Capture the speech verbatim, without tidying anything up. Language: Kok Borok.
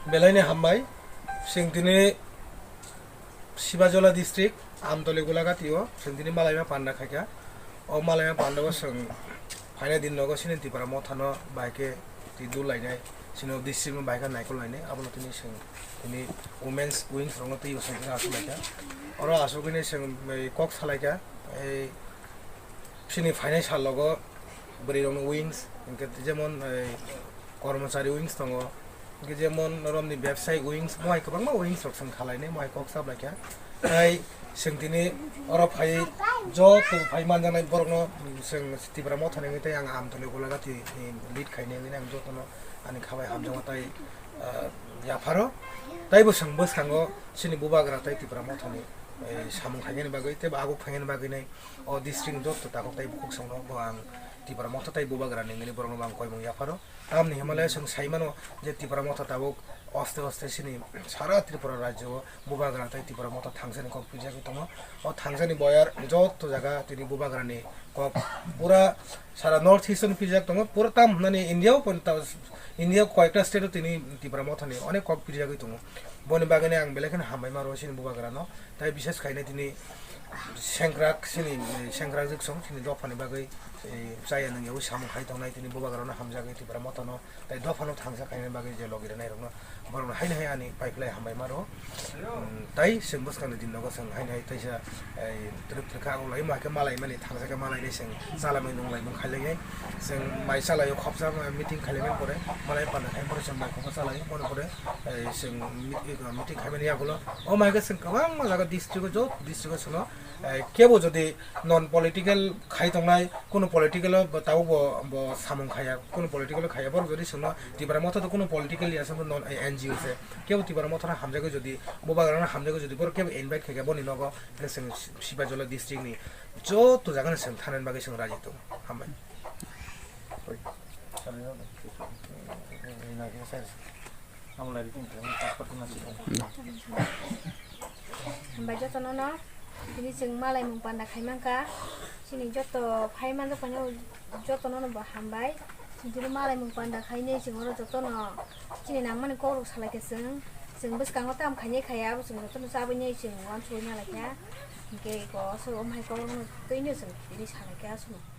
Belai ni hambai, chwng tini Sibajola district, Amtoli Gulagati o, chwng tini malaima panda khaikha. O malaima panda o chwng phainai din nogo chini Tipra Motha no bai khe twi dul lainai, chini district no bai khe naikol lainai, abono tini chwng tini women's wings rok no twi o chwng tini aswk laikha. Oro aswk hwnwi chwng, eh, kok salaikha, eh, chini phainai sal logo bwrwi rokni wings, hinkhe jemon, eh, kormochari wings tongo, hinkhe jemon romni bebsayik wings, mohai kwbangma wings rok chwng khalainai, mohai kok chap laikha. Tai chwng tini oro phai joto phai manjaknai borokno chwng Tipra Motha ni wngwi tei ang Amtoli Gulagati ni lead khainai wngwi ang jotono ani khabai hamjakma tai, ah, yapharo. Taibo chwng bwskango chini bubagra tai Tipra Motha ni, eh, samung khainani bagwi tei aguk phainani bagwi nai o district ni joto takhuk tai bukhuk songno bo ang Tipra Motha tai bubagra ni wngwi borokno bo ang koimung yapharo. Tamni himalaya chwng saimano je Tipra Motha tabuk oste oste chini sara Tripura rajyo o bubagra tai Tipra Motha thangsani kok pijagwi tongo. O thangsani boyar joto jaga tini bubagrani kok pura sara North East o pijak tongo, pura tam hwnani India o pon ta-, India o koyekta state o tini Tipra Mothani onek kok pijagwi tongo. Boni bagwi ang belai kheno hambai ma rw chini bubagrano. Tai bises khainai tini sengkrak chini, sengkrak jwk song chini dophani bagwi, eh, chaya nungyawi samung khai tongnai tini bubagrano hamjagwi Tipra Mothano. Tai dophano thangsa khainani bagwi je logi rwnai rokno borokno haino hai ani paiphlai hambai ma rw. Um, tai chwng bwskangni din nogo chwng haino hai taisa, eh, twrwk twrwk khe abo lai ma khe malai mani thangsa khe malai nai chwng chalamai nung lai mung khai lai nai. Chwng mai chalai o khopsa meeting khai lai mani pore malai panda khai pore chwng mai khopsa chalai o pore, eh, chwng meet-, meeting khai mani yagulo. O mai khe chwng kwbangma jaga district o jo district o chwngno, eh, kebo jodi non political khai tongnai, kunu political o bo tabuk bo, bo samung khaya, kunu political o khaya, borok jodi chwngno Tipra Motha to kunu political ya, chwngno non, eh, N G O se, kebo Tipra Motha no hamjagwi jodi, bubagra no hamjagwi jodi, borok kebo invite khaikha boni nogo, hwnkhe chwng Sibajola district ni joto jaga no chwng thanani bagwi chwng raji tongo. Hambai. Hambai jotono no, tini chwng malaimung panda khai mankha, chini joto phai manjak phano jotono no bo hambai, chwng tini malaimung panda khainai chwng oro jotono chini nangmani kokrok salaikha chwng, chwng bwskango tam khainai khaya abo chwng jotono chabwi nai chwng uansugwi nalaikha, hinkhe eko aswk omhai kokrokno twino chwng tini salaikha aswkno.